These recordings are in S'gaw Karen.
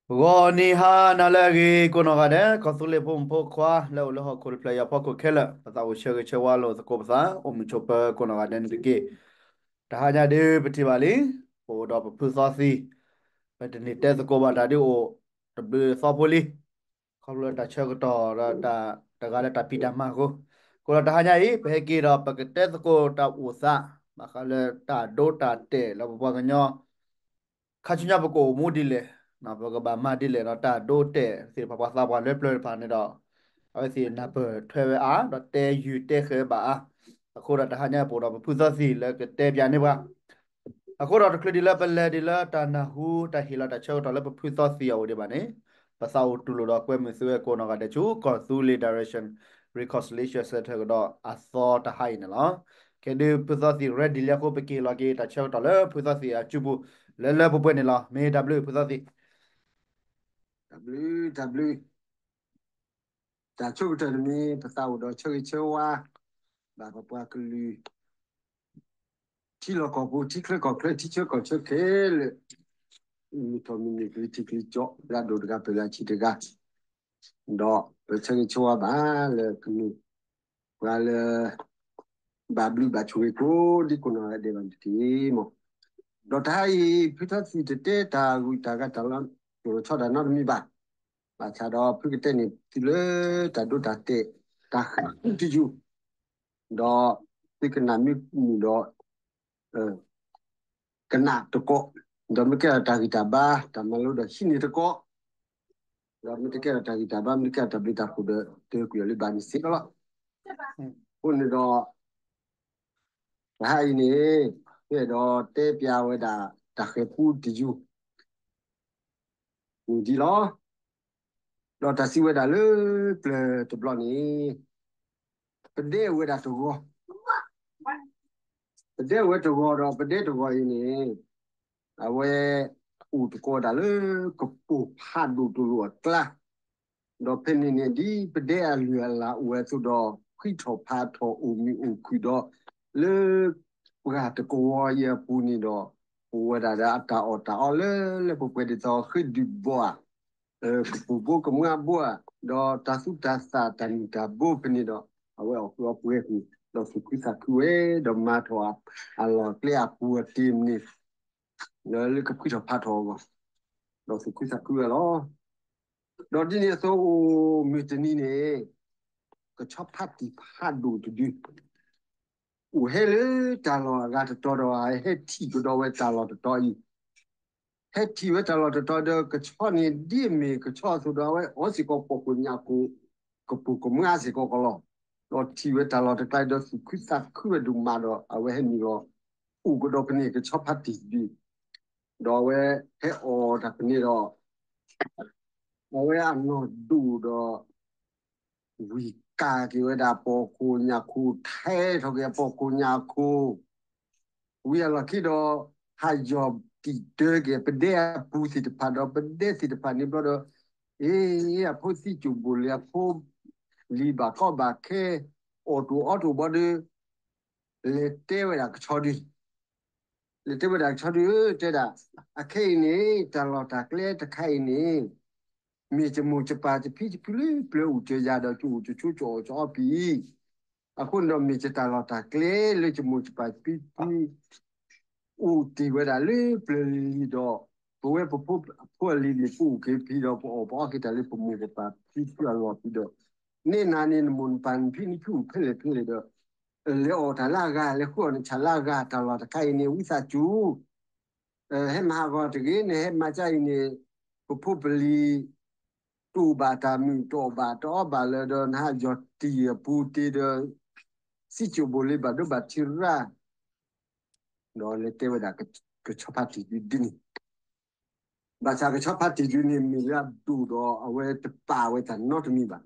ဂီၤနံၤဟါနၤလၢအဂ့ၤ ကိးနီၢ်ဂၤဒဲး ကီၢ်သူလ့ၤဖိမုၣ်ဖိခွါ လၢအိၣ်လၢဟီၣ်ခိၣ်တဖျၢၣ်အံၤအဖီခိၣ်ခဲလၢာ် ပသးအိၣ်ဆၢဂ့ၤဆၢဝါလိာ်သကိးပသး အိၣ်မုာ်ဆိးပၢၤကိးနီၢ်ဂၤဒဲးန့ၣ်တက့ၢ်. တဟါညါဒုးပထံၣ်ဘၣ်လံ, ပအိၣ်ဒီးပဖုသီသံၣ်, ပတန့ၢ်တဲသကိးဘၣ်တၢ်ဒုးအိၣ် တဘျုးသီဖိလံ. ခီဖျိလၢတၢ်ဆၢကတီၢ်ဒီးတၢ် တဂၤလၢတၢ်ဖံးတၢ်မၤအဃိ, အဃိဒီးတဟါညါအံၤ ပဟဲက့ၤဒီးပကတဲသကိးတၢ်အိၣ်သး ဘၣ်ဃးလၢတၢ်ဒိတၢ်တဲာ်လၢပပှၤကညီ ခါဆူညါပကအိၣ်မူဒ်လဲၣ်, ပကဘၣ်မၤဒ်လဲၣ်ဒီးတၢ်ဒိတဲာ်သ့ၣ်တဖၣ် ပှၤသးပှၢ်လၢပျၢၤတဖၣ်န့ၣ်ဒီး အဝဲသ့ၣ်နၢ်ပၢၢ်ထွဲဝဲအါ ဒီးတဲယုာ်တဲဃဲၤဘၣ်အါ, အဃိဒီးတဟါညါပအိၣ်ဒီးပဖုသီသံၣ် လၢကတဲပၠးန့ၢ်ပှၤ အဃိဒီးတချုးဒ်လၢပလဲၤဒ်လၢတၢ်နၢ်ဟူတၢ်ဟ့ၣ်လီၤတၢ်ဆၢကတီၢ်လၢပဖုသီသံၣ်အအိၣ်ဒံးဘၣ်န့ၣ်, ပသးအိၣ်တူၢ်လိာ်ဒီးကွဲမုာ်သုဝဲကိးနီၢ်ဂၤဒဲးဆူ ကီၢ်သူလ့ၤ Direction Reconciliation Center ကဒီးအသီတဟါအံၤန့ၣ်လီၤ. ကဲဒုးဖုသီသံၣ် ready လံအဃိ ပက့ၤလီၤက့ၤတၢ်ဆၢကတီၢ်လၢဖုသီသံၣ်အစုပူၤ လၢလၢပှဲၤပှဲၤန့ၣ်လီၤ. မ့ၢ်တၢ်ဘျုးဖုသီသံၣ်. တၢ်ဘျုး တၢ်ဘျုး တၢ်ဆိကတၢၢ်တမံၤ ပသးအိၣ်ဒီးဆၢဂ့ၤဆၢဝါ ဘၣ်ပပှၤကလုာ် ထံလီၢ်ကီၢ်ပူၤ ထံချၢကီၢ်ချၢ ထံဆၢကီၢ်ဆၢခဲလၢာ်, မုၢ်ထီၣ်မုၢ်နုာ် ကလံၤထံးကလံၤကၠီ တဂၤဒိၣ်တဂၤ ပၢၤလၢအဆံးတဂၤ, ဒီးပဆၢဂ့ၤဆၢဝါဘၣ်လၢကမ့ၢ်ပှၤလၢ ဘၣ်ဘျုးဘၣ်ဆိၣ်ဂ့ၤကိးဒံကိးနီၢ်ဂၤဒဲးဘၣ်န့ၣ်တက့ၢ်မး. ဒီးတဟါအံၤ ဖုသီသံၣ်တတဲတၢ်ဂုၤတၢ်ဂၤ တၢ်လီၤဆီတၢ်နီတမံၤဘၣ်. ဘၣ်ဆၣ်ဒီးဖုကတဲန့ၢ်သုလၢတၢ်ဒိတၢ်တဲာ် တၢ်ဃၣ်တယုၢ်, ဒီးသုကနၣ်မ့ၢ်မုာ်ဒီး ကနၣ်တကိး, ဒီးမ့ၢ်ကဲထီၣ်တၢ်ဂံၢ်တၢ်ဘါ တၢ်မၤလိဒီးဟံးန့ၢ်တကိး, ဒီးမ့ၢ်တကဲထီၣ်တၢ်ဂံၢ်တၢ်ဘါ မ့ၢ်တကဲထီၣ်တၢ်ဘျုးတၢ်ဖှိၣ်ဒီး တၢၤကွံာ်အီၤလၢဘၣ်န့ၣ်စ့ၢ်ကီးလီၤ. အဃိန့ၣ်ဒီး တဟါအံၤန့ၣ် ပအဲၣ်ဒိးတဲပၠးဝဲဒၣ် တၢ်ဃဲၤပူတယုၢ် န့ၣ်ဒ်လီၤ. ဒီးတၢ်စံးဝဲဒၣ်လၢပျၢၤတဘျီန့ၣ် ပဒဲဝဲဒၣ်တဂီၤ, ပဒဲဝဲတဂီၤဒီး ပဒဲတဂီၤအံၤန့ၣ် အဝဲအိၣ်တကိးဝဲဒၣ်လၢကပိာ်ဖးဒိၣ်တလိၣ်အကျါ, ဒီးဖဲန့ၣ်န့ၣ် ဒ်ပဒဲအလုၢ်အလၢ်အိၣ်ဝဲအသိးဒီး ဃံးထီၣ်ဖးထီၣ်အိၣ်မုာ်အိၣ်ခုၣ်ဒီး လၢပှၢ်တကဝီၤအံၤအပူၤန့ၣ်ဒီး အိၣ်ဝဲဒၣ်ဒီးအတၢ်အီၣ်တၢ်အီလၢလၢပှဲၤပှဲၤဒ်သိး ဃ့ဒုၣ်ဘီဧါ, ကပူၤဘိကမၣ်ဘိဧါ, ဒီးတၢ်သူၣ်တၢ်သၣ်တၢ်မုၢ်တၢ်ဘိဖဲန့ၣ်ဒီး အဝဲအီၣ်ဃုအီပှဲၤဃုာ် ဒီးသူၣ်ခုသးခုဝဲ ဒီးမၤထီၣ်အလီၢ်အကျဲအပူၤအတ့ၢ်မန့ၣ် လၢကဖှံထီၣ်ဖးထီၣ်အဂီၢ်, ဒီးသူၣ်ခုသးခုဝဲလီၤ. ဒီးဒ်န့ၣ်အသိးအိၣ်မုၢ်တနံၤန့ၣ် ကဆီဖါတံၢ်ဖးဒိၣ်တဒု အိၣ်ဟဲလၢတၢ်လီၢ်အဂၤတတီၤဒီး ဟဲထံၣ်ကဒီးဝဲတၢ်လီၢ်တတီၤအံၤ, ဟဲထံၣ်ဝဲတၢ်လီၢ်တတီၤဒီး ကဆီန့ၣ်ဒ်အမ့ၢ်ကဆီအသိးဒီး အဝဲအီၣ်စ့ၢ်ကီးပိာ်ခိၣ်ညၣ်ခိၣ် ကပိာ်ကမၣ်စ့ၢ်ကီးကလီၤ. ဒီးထံၣ်ဝဲတၢ်လီၢ်တကျါဒီး သူၣ်ခုသးခုဝဲဒိၣ်မးဒီး အဝဲဟဲနုာ်လီၤ အိၣ်ကဒီးဖဲန့ၣ် ကဆီဖါတံၢ်တဒု ဒီးအဝဲဟဲအီၣ်တၢ်ဖဲန့ၣ်ဒီး အဝဲအနီၢ်ဒိၣ်ဒီး ဝံၢ်ကၢ်က့ၤဝဲဒၣ်ပိာ်ခိၣ်ညၣ်ခိၣ် ထဲးထီၣ်က့ၤအပိာ်ခိၣ်ညၣ်ခိၣ် ဝံၤအလီၢ်ခံဒီး ဟးယီၢ်တံာ်တၢက့ၤ ပဒဲအပူၤသ့ၣ်တဖၣ်ဒီး ပဒဲသ့ၣ်တဖၣ်န့ၣ်ဘျီဒီး အ့ အဖိသံကၠိၣ်ဘိၣ်လံ အဖိလံၤဘၣ်ကီဘၣ်ခဲ အီၣ်တအိၣ်အီတအိၣ်ဘျီဒီး လဲၤတဲဝဲဒၣ်ကဆီဒု လဲၤတဲဝဲဒၣ်ကဆီဒု တဲဒၣ် အခဲအံၤန့ၣ် တၢ်လီၢ်တၢ်ကျဲတခါအံၤန့ၣ် မ့ၢ်ယမိၢ်ယပၢ်ယဖံယဖုလၢပျၢၤအိၣ်တယၤဒီး ယအိၣ်တဆိကအိၣ်ကအီပံၤ အဃိန့ၣ်ဒီး မ့ၢ်ယတၢ်လီၢ်တၢ်ကျဲလၢယမိၢ်ယပၢ်ယဖံယဖု အိၣ်တ့ၢ်ဝဲဒၣ်လၢပျၢၤလံၤလံၤဒီး ပဝဲပဖိအဖိအလံၤန့ၣ် ပအိၣ်က့ၤဖံဒီး ပအီၣ်ပအီက့ၤတၢ်လၢပမိၢ်ပပၢ်ဖံဖုအလီၢ်ဖံဒီး နဲနၤန့ၣ် နမိၢ်နပၢ်နဖံနဖုအိၣ်ဖဲလဲၣ်ဖဲလဲၣ်ဒီး လဲၤအီၣ်တၢ်လၢအဂၤ လဲၤဃုအီၣ်နဆၣ်လၢအဂၤ တၢ်လီၢ်တခါအံၤန့ၣ် ဝံသးစူၤ ဟဲမၤဟးဂီၤတဂ့ၤ နဟဲမၤကါအံၤန့ၣ် ပဖိပလံၤ တအိၣ်ဘၣ်တၢ်မုာ် တအီၣ်ဘၣ်တအီဘၣ်လၢၤဒီး နဟးယီၢ်တံာ်အပူၤတ့ၢ်ဒီး သံကၠိၣ်ဘိၣ်လံ ဘၣ်ဒိဘၣ်ထံရၣ် ဒီးလဲၤတဲဝဲဒၣ်ကဆီဖါတံၢ်ဒုဒ်န့ၣ် ဘၣ်ဆၣ်ကဆီဖါတံၢ်ဒုန့ၣ် မ့ၢ်လၢအဒိၣ်ဒီး အဝဲတပာ်ဝဲတၢ်နီတမံၤဘၣ်.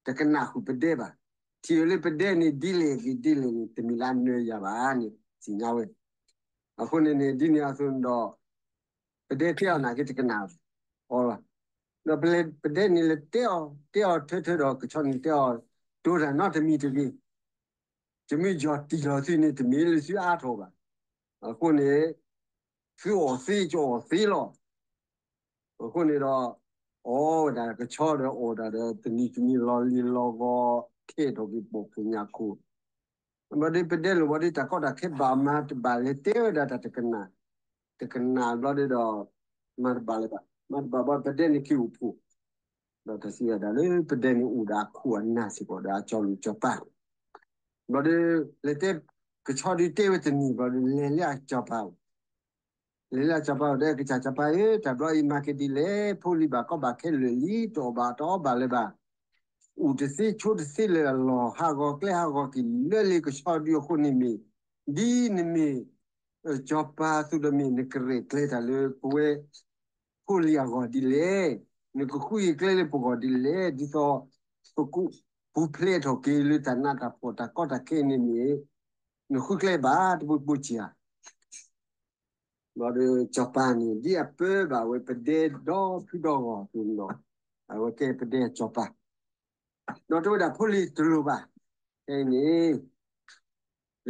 တကနၣ်ဃုာ်ပဒဲဘၣ်. ထံၣ်ဝဲလၢပဒဲန့ၣ် ဒ်လဲၣ်ဂ့ၤဒ်လဲၣ်န့ၣ် တမ့ၢ်လၢအနၢၤယၤဘၣ်န့ၣ် သ့ၣ်ညါဝဲ. အဃိန့ၣ်န့ၣ် ဒ်န့ၣ်အသိးန့ၣ်ဒီး ပဒဲတဲအီၤနာ်က့တကနၣ်အီၤလီၤ. ဒီးပဒဲန့ၣ်လဲၤတဲအီၤ တဲအီၤထၢထၢဒီး ကဆီန့ၣ်တဲအီၤ တိၢ်တၢ်နီတမံၤတဂ့ၤ ယမ့ၢ်ယီၢ်တံၢ်လီၤသုန့ၣ် တမ့ၢ်လၢသုအါထီၣ်ဘၣ်. အဃိန့ၣ် သုအီၣ်သ့ ကအီၣ်သ့လီၤ. အဃိန့ၣ်ဒီး အီၣ်ဝဲဒၣ်ကဆီဒီးအီၣ်ဒၣ်ဒီး တနံၤတနံၤလီၤလံၤလီၤဂီၤ ခဲထီၣ်က့ၤပိာ်ခိၣ်ညၣ်ခိၣ်, ဘျီဒီး ပဒဲလိာ်ဘျီဒီး တၢ်ကီတၢ်ခဲဘၣ်မၤတဘၣ် လဲၤတဲဝဲဒၣ်တၢ်တကနၣ်, တကနၣ်ဘျီဒီး မၤတဘၣ်လၢၤဘၣ်, မၤတဘၣ်ဘၣ် ပဒဲန့ၣ်က့ၤအိၣ်ဖှိၣ်, ဒီးတၢ်စံးဝဲဒၣ်လၢ ပဒဲန့ၣ်အိၣ်ဒီးအခိၣ်အနၢ်စ့ၢ်ကီးဒီးအစီၤလိၣ်စီၤပၤ, ဘျီဒီး လဲၤတဲ ကဆီဒီးတဲဝဲတနံၤဘျီဒီး လဲၤလၢအစီၤပၤအိၣ် လဲၤလၢစီၤပၤအိၣ်ဒီး ကစၢ်စီၤပၤဧၢ, တၢ်ဘျီအံၤမၤက့ၤဒ်လဲၣ်, ဖိလံၤဘၣ်ကီဘၣ်ခဲလၢာ်လံ, တအီၣ်ဘၣ်တအီဘၣ်လၢၤဘၣ်, အိၣ်တသ့ဆိတသ့လၢၤအလီၢ်, ဟးဂီၤကျဲဟးဂီၤက့ၤလၢလ့ကဆီဒုအဃိန့ၣ်မ့ၢ်, ဒ်နမ့ၢ် စီၤပၤအသိးဒီးမ့ၢ် နကရဲၣ်ကျဲၤတၢ်လၢပဝဲ ဖိလံၤအဂီၢ်ဒ်လဲၣ်, နကဃုကျဲလၢပဂီၢ်ဒ်လဲၣ်, ဒ်သိး ပူၤဖျဲးထီၣ်က့ၤလၢတၢ်နးတၢ်ဖှီၣ်တၢ်ကီတၢ်ခဲန့ၣ်မ့ၢ်, နဃုကျဲဘၣ်တဘိဘိကဧါ. ဘျီဒီးစီၤပၤန့ၣ် ဒ်အပၢဘၣ်ဝဲပဒဲဒီဖုဒီဂီၢ်အသိးန့ၣ်ဒီး, အဝဲကဲပဒဲစီၤပၤ, ဒီးတဲဝဲဒၣ်ဖိလံၤတလိၣ်ဘၣ်, ခဲအံၤန့ၣ်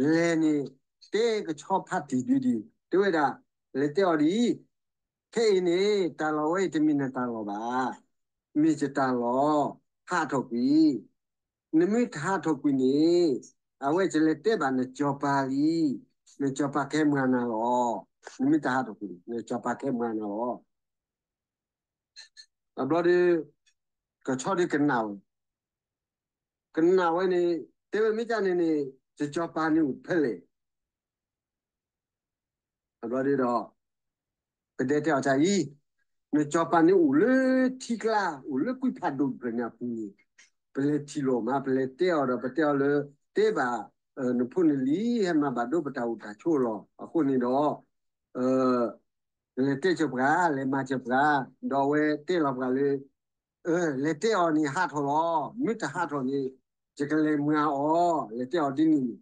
လဲၤန့ၣ် တဲကဆီဖးတံၢ်ဒုဒံး, တဲဝဲဒၣ်, လဲၤတဲအီၤဒ်အံၤ, ခဲအံၤန့ၣ် တၢ်လီၢ်ဝဲအံၤတမ့ၢ်နတၢ်လီၢ်ဘၣ်, မ့ၢ်ယတၢ်လီၢ်, ဟးထီၣ်ကွံာ်, နမ့ၢ်တဟးထီၣ်ကွံာ်န့ၣ်, အဝဲကလဲၤတဲဘၣ်နစီၤပၤလံ, နစီၤပၤကဟဲမၤနၤလီၤ, နမ့ၢ်တဟးထီၣ်ကွံာ်န့ၣ် နစီၤပၤကဟဲမၤနၤလီၤ. အဘျီဒီး ကဆီဒုကနၣ်ဝဲ, ကနၣ်ဝဲန့ၣ် တဲဝဲမ့ၢ်တၢ်န့ၣ်န့ၣ် ယစီၤပၤန့ၣ်အိၣ်ဖဲလဲၣ်. အဘျီဒီး ပဒဲတဲအီၤတၢ်အံၤ, နစီၤပၤန့ၣ်အိၣ်လၢထံကျါ အိၣ်လၢကွံဖးဒိၣ်တဖျၢၣ်န့ၣ်အပူၤန့ၣ်, ပလဲၤထံၣ်လိာ်မး ပလဲၤတဲအီၤဒီး ပတဲအီၤလၢ တဲဘၣ် နဖိနလံၤ ဟဲမၤဘၣ်ဒိပတၢ်အိၣ်တၢ်ဆိးလီၤ. အဃိန့ၣ်ဒီး လဲၤတဲကၢၤပှၤ လဲၤမၤစၢၤပှၤ, ဒီးအဝဲတဲလီၤပှၤလၢ လဲၤတဲအီၤန့ၣ်ဟးထီၣ်လီၤ, မ့ၢ်တဟးထီၣ်န့ၣ် ယကလဲၤမၤအီၤ, လဲၤတဲအီၤဒ်န့ၣ်န့ၣ်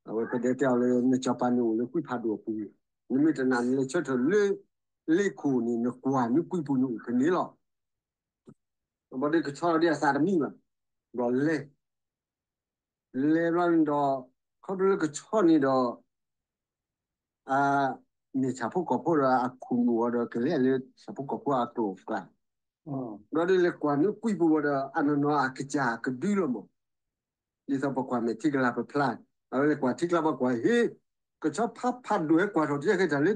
အဝဲပဒဲတဲအီၤလၢ နစီၤပၤန့ၣ်အိၣ်လၢကွံဖးဒိၣ်အပူၤ, နမ့ၢ်တနာ်နလဲၤဆၢထၢၣ်လၢ လ့ခိၣ်န့ၣ် နကွၢ်နကွံပူၤန့ၣ်အိၣ်ဖဲန့ၣ်လီၤ. ဘျီဒီးကဆီဒုအသးတမံဘၣ်, ဘျီလဲၤ လဲၤဘျီန့ၣ်ဒီး ခီဖျိလၢကဆီန့ၣ်ဒီး အ မ့ၢ်ဆၣ်ဖိကီၢ်ဖိဒီး အခိၣ်နူာ်အီၤဒီး ကလဲၤလၢဆၣ်ဖိကီၢ်ဖိအကျိာ်အကျါ, ဘျီဒီးလဲၤကွၢ်နကွံပူၤဝဲဒီး အနီၢ်နီၢ်အကစၢ်ကဒုလီၤမး, ဒ်သိးပကွၢ်မဲာ်ထံကလၤပဖျါ, အဝဲလဲၤကွၢ်ထံကျါပှၤကွၢ် ဟ့ၣ် ကဆီဖးဖးဒိၣ်ဟဲကွၢ်ထီၣ်တၢ်ခဲတၢ်လၢ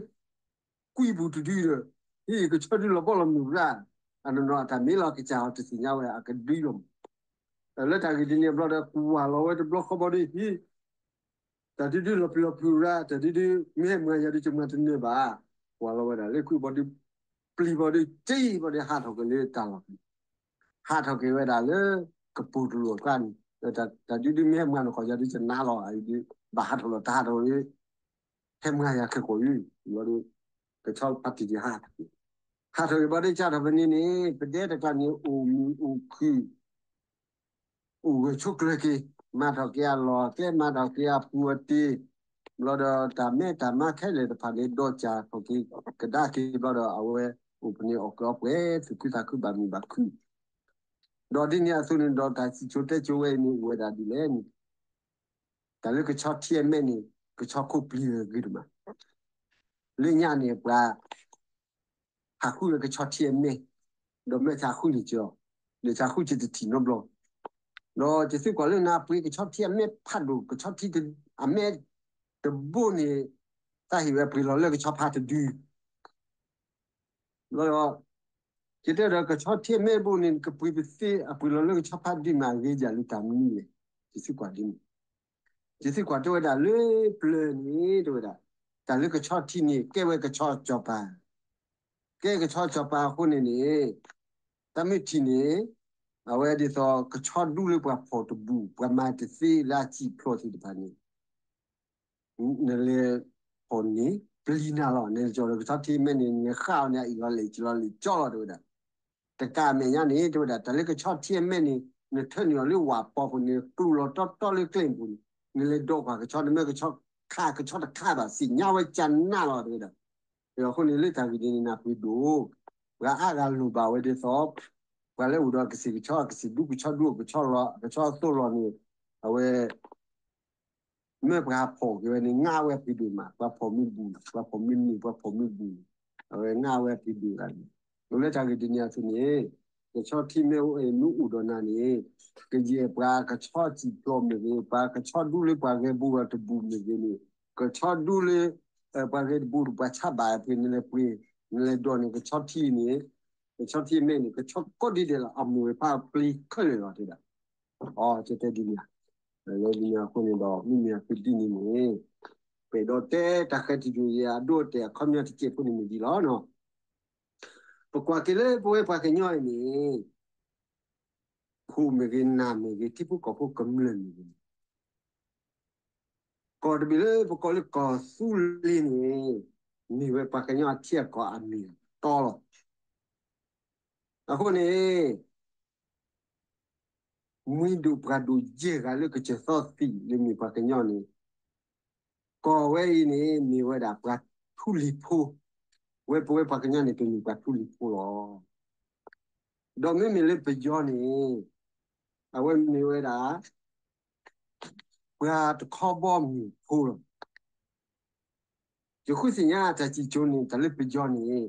ကွံပူၤတဒုဒီး ဟ့ၣ် ကဆီဒုလီၤဘီလီၤမုၢ်ရၣ်, အနီၢ်နီၢ်အတၢ်မ့ၢ်လီၤကစၢ်အီၤတသ့ၣ်ညါဝဲအကဒုလီၤမး, လၢတၢ်ဂ့ၢ်ဒ်န့ၣ်အဘျီဒီး ကွၢ်လီၤဝဲတဘျီဃီဘျီဒီး ဟ့ၣ် တၢ်ဒုဒုလီၤပျံၤလီၤဖုးရၣ်, တၢ်ဒုဒု မ့ၢ်ဟဲမၤယၤဒုး ကမၤတနၢၤဘၣ်, ကွၢ်လီၤဝဲဒၣ်လၢကွံာ်ဘျီဒုး ပျံၤဘျီဒုး စ့ဘျီဒီး ဟးထီၣ်က့ၤလၢတၢ်လီၢ်, ဟးထီၣ်က့ၤဝဲဒၣ်လၢ ကပိာ်တရူးအကျါန့ၣ်, တၢ်ဒုဒု မ့ၢ်ဟဲမၤနခီၣ်ယၤဒုး ကနါလီၤ, အအံၤဒုး ဘၣ်ဟးထီၣ်လီၤ တဟးထီၣ်လၢ ဟဲမၤယၤခဲကိာ်အံၤ, ဘျီဒီး ကဆီဖးတံၢ်ဒုးဟးထီၣ်က့ၤ, ဟးထီၣ်က့ၤဘျီဒုး ကၢ်ထီၣ်ဖဲန့ၣ်န့ၣ် ပဒဲတကျါန့ၣ် အိၣ်မုာ်အိၣ်ခုၣ် အိၣ်ဂၢၢ်ဆိးကျၢၤက့ၤ, မၤထီၣ်က့ၤအလီၢ်အကျဲ မၤထီၣ်က့ၤအပူၤအတ့ၢ်, ဘျီဒီးတၢ်မဲတၢ်မါခဲလၢာ်တဖၣ်န့ၣ် ဒီးစၢ်ထီၣ်က့ၤကဒါက့ၤဘျီဒီး အဝဲအိၣ်ဖဲန့ၣ်အီၣ်ကုၢ်အီပှဲၤ သူၣ်ခုသးခုဘၣ်မုာ်ဘၣ်ခုၣ်, ဒီးဒ်န့ၣ်အသိးန့ၣ်ဒီး တၢ်စံၣ်စိၤတဲစိၤဝဲအံၤန့ၣ် အိၣ်ဝဲဒၣ်ဒ်လဲၣ်န့ၣ်, တၢ်လၢကဆီထံအမဲန့ၣ် ကဆီခိၣ်ပျံၤဂ့ၤတမး, လၢညါန့ၣ် ပှၤ ဟးဃုလၢကဆီထံအမဲ, ဒီးမ့ၢ်သးဃုန့ၣ်ကီ, ဒီးသးဃုက့ၤတထံၣ်နီတဘျီ, ဒီးယသံကွၢ်လၢနၤ ပှ့ၤကဆီထံအမဲဖးဒိၣ် ကဆီထံအမဲတဘိန့ၣ် သးဟ့ၣ်ဝဲပှ့ၤလီၤလၢကဆီဖးတဒု, ဘျီဒီး ယတဲဒီးကဆီထံအမဲတဘိန့ၣ် ကပှ့ၤပသ့အပှ့ၤလီၤလၢကဆီဖးတဒုမး အဂ့ၤဒ်လဲၣ်တၢ်မနုၤလဲၣ်, ယသံကွၢ်ဒ်န့ၣ် ယသံကွၢ်တဲဝဲဒၣ်လၢပျၢၤန့ၣ် တဲဝဲဒၣ်, တၢ်လၢကဆီထံန့ၣ် ကဲဝဲကဆီစီၤပၤ, ကဲကဆီစီၤပၤအဃိန့ၣ်န့ၣ်, တၢ်မ့ၢ်ထံၣ်န့ၣ်, အဝဲဒ်သိးကဆီဒူလၢပှၤဖီၣ်တဘူၣ် ပှၤမၤတသ့လၢအစံၣ်ဖျိးသ့ၣ်တဖၣ်န့ၣ် နလဲၤဖီၣ်န့ၣ် ပျံၤနၤလီၤ, နကၠီၤလၢကဆီထံအမဲန့ၣ် နဃၣ်အီၤန့ၣ် အအံၤလီၤလဲၣ် ကလီၤလဲၣ်ကၠီလီၤ တဲဝဲဒၣ်, တကးအမဲာ်ညါန့ၣ် တဲဝဲဒၣ် တၢ်လၢကဆီထံအမဲန့ၣ် နထၢနုာ်အီၤလၢဝၣ်ပီၢ်ပူၤန့ၣ် ကျူၣ်လီၤတီတီလၢကျဲပူၤန့ၣ် နလဲၤဒိးကွၢ်ကဆီ နမ့ၢ်ကဆီခးကဆီတခးဘၣ် သ့ၣ်ညါဝဲကနၣ်လီၤ တဲဝဲဒၣ်, အဃိန့ၣ်လၢတၢ်ဂ့ၢ်ဒ်န့ၣ် နၢ်ပှ့ၤဒိၣ်, ပှၤအါဂၤလိၣ်ဘၣ်ဝဲဒ်သိး ပှၤလၢအိၣ်ဒီးကစံၣ်ကဆီ ကစံၣ်ဒူကဆီဒူ ကဆီလီၤ ကဆီသိလီၤန့ၣ် အဝဲ မ့ၢ်ပှၤဖီၣ်က့ၤဝဲန့ၣ် ငါဝဲပှ့ၤဒိၣ်မး, ပှၤဖီၣ်မ့ၢ်ဘူၣ် ပှၤဖီၣ်မ့ၢ်နံၤ ပှၤဖီၣ်မ့ၢ်ဘူၣ် အဝဲနာ်ဝဲအပှ့ၤဒိၣ်ဂၤန့ၣ်, လၢတၢ်ဂ့ၢ်ဒ်န့ၣ်အသိးန့ၣ်, ကဆီထံမ့ၢ်အိၣ်အံၤမ့ၢ်အိၣ်ဒီးနၤန့ၣ်, ကယဲၢ်ပှၤကဆီစံာ်ပျီမ့ၢ်ဂ့ၤ, ပှၤကဆီဒူလၢပှၤဂဲၤဘိၣ်အီၤတဘူၣ်မ့ၢ်ဂ့ၤန့ၣ်, ကဆီဒူလၢ ပှၤဂဲၤတဘူၣ်ဒီးပှၤဆါဘၣ်အပှ့ၤ နလဲၤပှ့ၤ, နလဲၤဒိးန့ၣ် ကဆီထံန့ၣ်, ကဆီထံအမဲာ်န့ၣ် ကဆီကိးဒ်ဒဲးလီၤ, အမိၢ်ဝဲဖးပျံၤခဲလၢာ်လီၤတဲဒၣ်. အီ ကတဲဒ်န့ၣ်ဧါ. လၢဒ်န့ၣ်အဃိန့ၣ်ဒီး မ့မ့ၢ်အသုဒ်န့ၣ်န့ၣ်, ပအဲၣ်ဒိးတဲတၢ်ဃဲၤတယိာ်ယဲ အဒိအတဲာ်အခီပညီတစဲးဖိန့ၣ်မ့ၢ်ဒ်လီၤ. ပကွၢ်က့ၤလၢပဝဲပှၤကညီအံၤန့ၣ်, ခိၣ်မ့ၢ်ဂ့ၤ, နၢ်မ့ၢ်ဂ့ၤ, ထံဖိကီၢ်ဖိကမျၢၢ်မ့ၢ်ဂ့ၤန့ၣ်, ကီၢ်တဘ့ၣ်လၢပကိးလၢကီၢ်သူလ့ၤန့ၣ်, မ့ၢ်ဝဲပှၤကညီအထံအကီၢ်အမ့ၢ်အတီလီၤ. အဃိန့ၣ် မှံဒိၣ်ပှၢ်ဒိၣ်ယဲၢ်ဂၤလၢကစၢၢ်သီသံၣ်လၢမ့ၢ်ပှၤကညီန့ၣ်, ကီၢ်ဝဲအံၤန့ၣ် မ့ၢ်ဝဲဒၣ်ပှၤထူလံၤဖိ, ဝဲပဝဲပှၤကညီန့ၣ် ပမ့ၢ်ပှၤထူလံၤဖိလီၤ. ဒီးမ့မ့ၢ်လၢပယီၤန့ၣ်, အဝဲမ့ၢ်ဝဲဒၣ် ပှၤတခီဘီမုၢ်ဖိလီၤ. ယဃုသ့ၣ်ညါတၢ်စံၣ်စိၤန့ၣ် တၢ်လၢပယီၤန့ၣ်,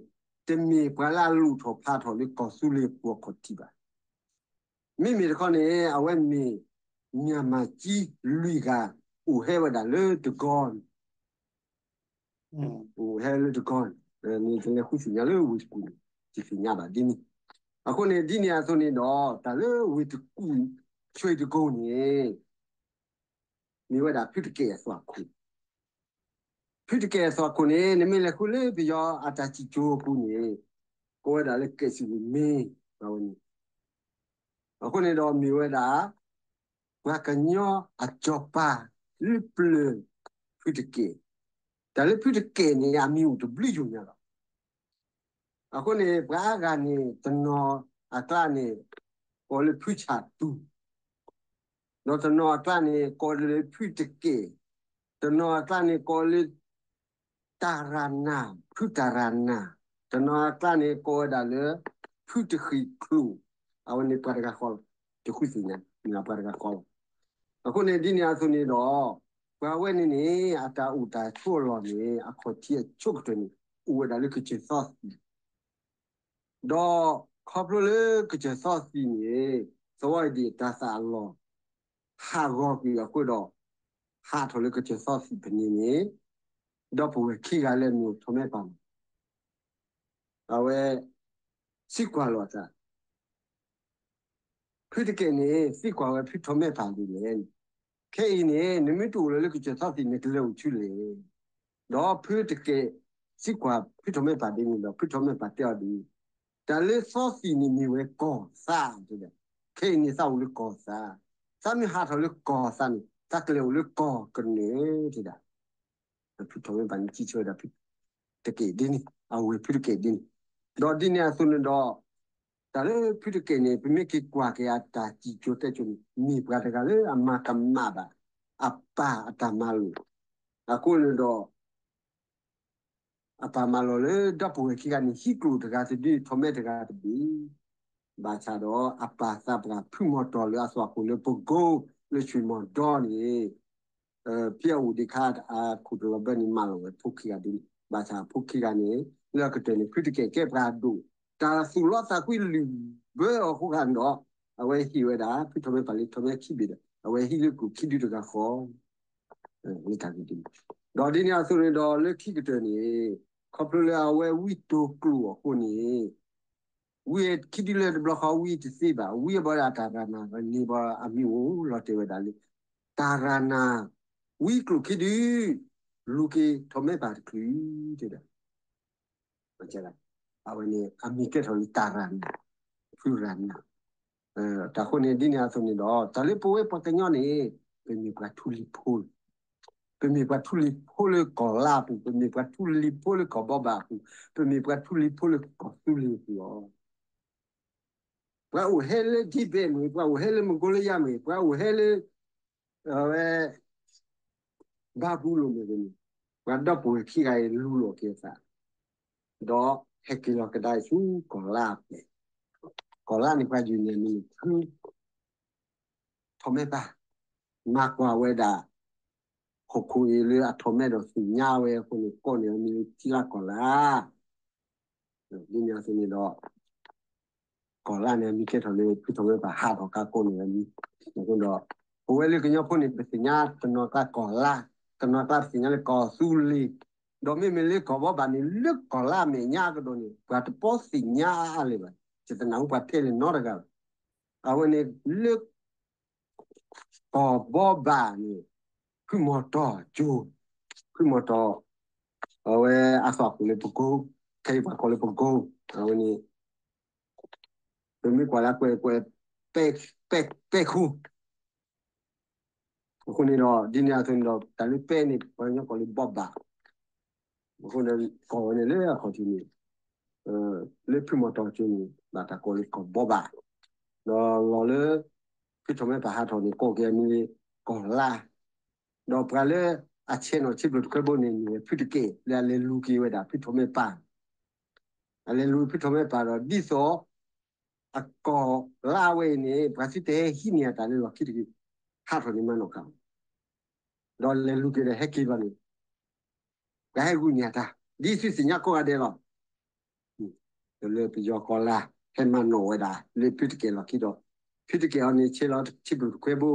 တမ့ၢ်ပှၤလၢအလူၤထီၣ်ဖးထီၣ်လၢကီၢ်သူလ့ၤပူၤအခီၣ်ထံးဘၣ်. မ့မ့ၢ်တခီန့ၣ် အဝဲမ့ၢ် မၠၣ်မၤကံလွံၢ်ဂၤ အိၣ်ဟဲဝဲဒၣ်လၢတကီၢ်န့ၣ် အိၣ်ဟဲလၢတကီၢ်န့ၣ်, နကလဲၤဃုသ့ၣ်ညါလၢဝ့ၢ်တကူၣ်န့ၣ် ယသ့ၣ်ညါဘၣ်ဒ်န့ၣ်. အဃိန့ၣ် ဒ်န့ၣ်အသိးန့ၣ်ဒီး တၢ်လၢဝ့ၢ်တကူၣ် ဆွ့ၣ်တကိၤန့ၣ် မ့ၢ်ဝဲဒၣ်ဖုတကဲးအသွၣ်ခိၣ်, ဖုတကဲးအသွၣ်ခိၣ်န့ၣ် နမ့ၢ်လဲၤဃုလၢပယီၤအတၢ်စံၣ်စိၤအပူၤန့ၣ်, ကိးဝဲဒၣ်လၢကဲးစံၣ်ဝ့ၢ်မ့ၢ် အဝဲန့ၣ်. အဃိန့ၣ်ဒီးမ့ၢ်ဝဲဒၣ် ပှၤကညီအစီၤပၤလၢပျၢၤဖုတကဲး, တၢ်လၢဖုတကဲးန့ၣ် အမံၤအိၣ်တဘျုးယိာ်ညါလီၤ. အဃိန့ၣ် ပှၤအါဂၤန့ၣ် တနီၤအကျါန့ၣ် ကိးလၢဖုဆၣ်တူၢ်, ဒီးတနီၤအကျါန့ၣ် ကိးလၢဖုတကဲး, တနီၤအကျါန့ၣ် ကိးလၢ တၢ်ရၤနၢ်, ဖုတၢ်ရၤနၢ်, တနီၤအကျါန့ၣ် ကိးဝဲဒၣ်လၢ ဖုတဃံးချိၣ်, အဝဲန့ၣ်ပှၤတဂၤဃီလီၤ. တဃုသ့ၣ်ညါ မ့ၢ်ပှၤတဂၤဃီလီၤ. အဃိန့ၣ် ဒ်န့ၣ်အသိးန့ၣ်ဒီး ပှၤဝဲန့ၣ်န့ၣ် အတၢ်အိၣ်တၢ်ဆိးအလီၢ်န့ၣ် အခီၣ်ထံးအဆိကတၢၢ်န့ၣ် အိၣ်ဝဲဒၣ်လၢကစၢၢ်သီသံၣ် ဒီးခီဖျိလၢကစၢၢ်သီသံၣ်န့ၣ် သဝီအံၤဒ်အံၤ တၢ်သၣ်အလီၢ် ဟးဂီၤကွံာ်အဃိဒီး ဟးထီၣ်လၢကစၢၢ်သီသံၣ်ဖဲန့ၣ်န့ၣ် ဒီပုၢ်ဝဲၢ်ခံဂၤလၢအမ့ၢ်ထီၣ်မဲပၢ်န့ၣ် အဝဲ စံးကွၢ်လီၤအသး ဖုတကဲးန့ၣ် စံးကွၢ်ဝဲဖုထီၣ်မဲပၢ်ဒ်လဲၣ်န့ၣ်, ခဲအံၤန့ၣ် နမ့ၢ်တအိၣ်လၢၤလၢကစၢၢ်သီသံၣ် နကလဲၤအိၣ်ဆူလဲၣ်. ဒီးဖုတကဲး စံးကွၢ်ဖုထီၣ်မဲပၢ်ဒ်န့ၣ်ဒီး ဖုထီၣ်မဲပၢ်တဲအီၤဒ်အံၤ, တၢ်လၢသီသံၣ်န့ၣ်မ့ၢ်ဝဲကီၢ်သးတဲဒၣ်, ခဲအံၤန့ၣ်သးအိၣ်လၢကီၢ်သး, သးမ့ၢ်ဟးထီၣ်လၢကီၢ်သးန့ၣ် သးကလဲၤအိၣ်လၢကီၢ်ကနၢၤတဲဒၣ် ဖုထီၣ်မဲပၢ်န့ၣ် စံးဆၢဝဲဒၣ်ဖုတကဲးဒ်န့ၣ်, အဝဲဖုတကဲးဒ်န့ၣ်, ဒီးဒ်န့ၣ်အသိးန့ၣ်ဒီး တၢ်လၢဖုတကဲးန့ၣ် ပမ့ၢ်က့ၤကွၢ်က့ၤအတၢ်စံၣ်စိၤတဲစိၤန့ၣ် မ့ၢ်ပှၤတဂၤလၢအမၤကမၣ်ဘၣ် အပၢ်အတၢ်မၤလိာ်, အဃိန့ၣ်ဒီး အပၢ်မၤလီၤလၢဒီပုၢ်ဝဲၢ်ခံဂၤန့ၣ် ဟံးကျိာ်တဂၤတဒု ထီၣ်မဲတဂၤတဘ့ၣ်, ဘၣ်ဆၣ်ဒီးအပၢ်သးပှၢ်ဖုမီၤတီၤလၢအသွၣ်ခိၣ်လၢပကိလၢဆွံၣ်မီၤဒီန့ၣ် ဖဲအအိၣ်ဒံးခါအခိၣ်တလီၤဘၢန့ၣ် မၢလီၤဝဲဖိခံဂၤဒ်န့ၣ်, ဘၣ်ဆၣ်ဖိခံဂၤန့ၣ် လၢအကတၢၢ်န့ၣ် ဖုတကဲးကဲပှၤဒိၣ်, တၢ်သူၣ်လီသးကွံလုၢ်ဘၢအီၤအဃိဂၤန့ၣ်ဒီး အဝဲဟ့ၣ်ဝဲဒၣ် ဖုထီၣ်မဲပၢ်လၢထီၣ်မဲခံဘ့ၣ်ဒီး အဝဲဟံးလၢကျိာ်ခံဒုတဂၤဃီ လၢတၢ်ဂ့ၢ်ဒ်န့ၣ်, ဒီးဒ်န့ၣ်အသိးန့ၣ်ဒီးလၢခံကတၢၢ်န့ၣ် ခီဖျိလၢအဝဲဝံတိၤကျိာ်အဃိန့ၣ် ဝံခံဒုလၢတဘျီဃီ ဝံတသ့ဘၣ်, ဝံအဘီဒၣ်တၢ်ရၤနၢ်န့ၢ်ဘၣ်အမံၤအိၣ်လီၤတဲာ်ဝဲဒၣ်လၢ တၢ်ရၤနၢ် ဝံကျိာ်ခံဒု လူၤက့ၤထီၣ်မဲပၢ်တချုး တဲဒၣ် အဝဲန့ၣ် အမံၤကဲထီၣ်လၢတၢ်ရၤနၢ်, ဖုရၤနၢ်, တၢ်ဃိန့ၣ် ဒ်န့ၣ်အသိးန့ၣ်ဒီး တၢ်လၢပဝဲပှၤကညီန့ၣ် ပမ့ၢ်ပှၤထူလံၤဖိ ပမ့ၢ်ပှၤထူလံၤဖိလၢကီၢ်လါအပူၤ, ပမ့ၢ်ပှၤထူလံၤဖိလၢကီၢ်ဘီဘၣ်အပူၤ, ပမ့ၢ်ပှၤထူလံၤဖိလၢကီၢ်သူလ့ၤအပူၤလီၤ. ပှၤအိၣ်ဟဲလၢဒံဘဲမ့ၢ်, ပှၤအိၣ်ဟဲလၢမကိလယါမ့ၢ်, ပှၤအိၣ်ဟဲလၢ အဝဲ ဘၤဘူလိၣ်မ့ၢ်ဂ့ၤန့ၣ်, ပှၤဒီပုၢ်ဝဲၢ်ခံဂၤအံၤလူလီၤက့ၤအသး, ဒီးဟဲက့ၤလီၤကဒါအံၤဆူကီၢ်လါအပူၤ, ကီၢ်လါန့ၣ် ပှၤယုၢ်န့ၣ်မ့ၢ် ထီၣ်မဲပၢ်, မၤကွၢ်ဝဲဒၣ် ဟီၣ်ခိၣ်အံၤလၢအထီၣ်မဲဒီးသ့ၣ်ညါဝဲအဃိန့ၣ် ကိးန့ၢ်အမံၤလၢထံလါကီၢ်လါ, ဒ်န့ၣ်အသိးန့ၣ်ဒီး ကီၢ်လါန့ၣ် မ့ၢ်ကဲထီၣ်လၢဖုထီၣ်မ့ၢ်ပၢ်ဟးထီၣ်ကါကိးန့ၣ်မံၤ, အဃိဒီး ပဝဲလၢကညီဖိန့ၣ် ပသ့ၣ်ညါတနီၤကျါကီၢ်လါ, တနီၤကျါပသ့ၣ်ညါလၢကီၢ်သူလ့ၤ, ဒီးမ့မ့ၢ်လၢကီၢ်ဘီဘၣ်န့ၣ် လၢကီၢ်လါအမဲာ်ညါကဒီးန့ၣ် ပှၤတပီသ့ၣ်ညါအါအါလၢၤဘၣ်, ယတနၢ်ဟူပှၤတဲလၢနီတဂၤဘၣ်. အဝဲန့ၣ်လၢ ကီၢ်ဘီဘၣ်န့ၣ် ဖုမီၤတီၤကၠိ, ဖုမီၤတီၤ, အဝဲအသီၣ်ကိၣ်လၢပကိ, ခဲအံၤပှၤကိးလၢပကိ, အဝဲန့ၣ် ပမ့ၢ်ကွၢ်လၢကွဲးကွဲး ပဲ, ပဲ, ပဲၣ်ဃူ, အဃိန့ၣ်ဒီး ဒ်န့ၣ်အသိးန့ၣ်ဒီး တၢ်လၢပဲၣ်န့ၣ် ပှၤကညီကိးလၢဘီဘၣ်, အဃိန့ၣ် ကီၢ်ဝဲန့ၣ်လၢအခီၣ်ထံးန့ၣ် လၢဖုမီၤတီၤကၠိန့ၣ် ဘၣ်တၢ်ကိးလၢကီၢ်ဘီဘၣ်, ဒီးလီၤလၢ ဖုထီၣ်မ့ၢ်ပၢ်ဟးထီၣ်န့ၣ် ကိးက့ၤအမံၤလၢကီၢ်လါ, ဒီးပှၤလၢအဆဲးနီၣ်ဆံးဘျိၣ်တခွဲဘိန့ၣ် မ့ၢ်ဝဲဖုတကဲး လၢအလဲၤလူၤက့ၤဝဲဒၣ်ဖုထီၣ်မ့ၢ်ပၢ်, အလဲၤလူၤဖုထီၣ်မ့ၢ်ပၢ်ဒီး ဒ်သိး အကီၢ်လါဝဲအံၤန့ၣ် ပှၤသုတဟဲဟံးန့ၢ်အတၢ်လၢလီၢ်ခံတဂ့ၤ, ဟးထီၣ်န့ၣ်မၤနီၣ်ဃာ်, ဒီးလဲၤလူၤက့ၤဒီးဟဲက့ၤဘၣ်န့ၣ် ပှၤဟဲဂုာ်န့ၢ်အတၢ် ဒ်သုသ့ၣ်ညါကိးဂၤဒဲးလီၤ. လၢပယီၤကီၢ်လါ ဟဲမၤနီၣ်ဝဲဒၣ်လၢဖုတကဲးလီၢ်ခံဒီး ဖုတကဲးအီၤန့ၣ် ဆဲးလီၤဆံးဘျိၣ်တခွဲဘိ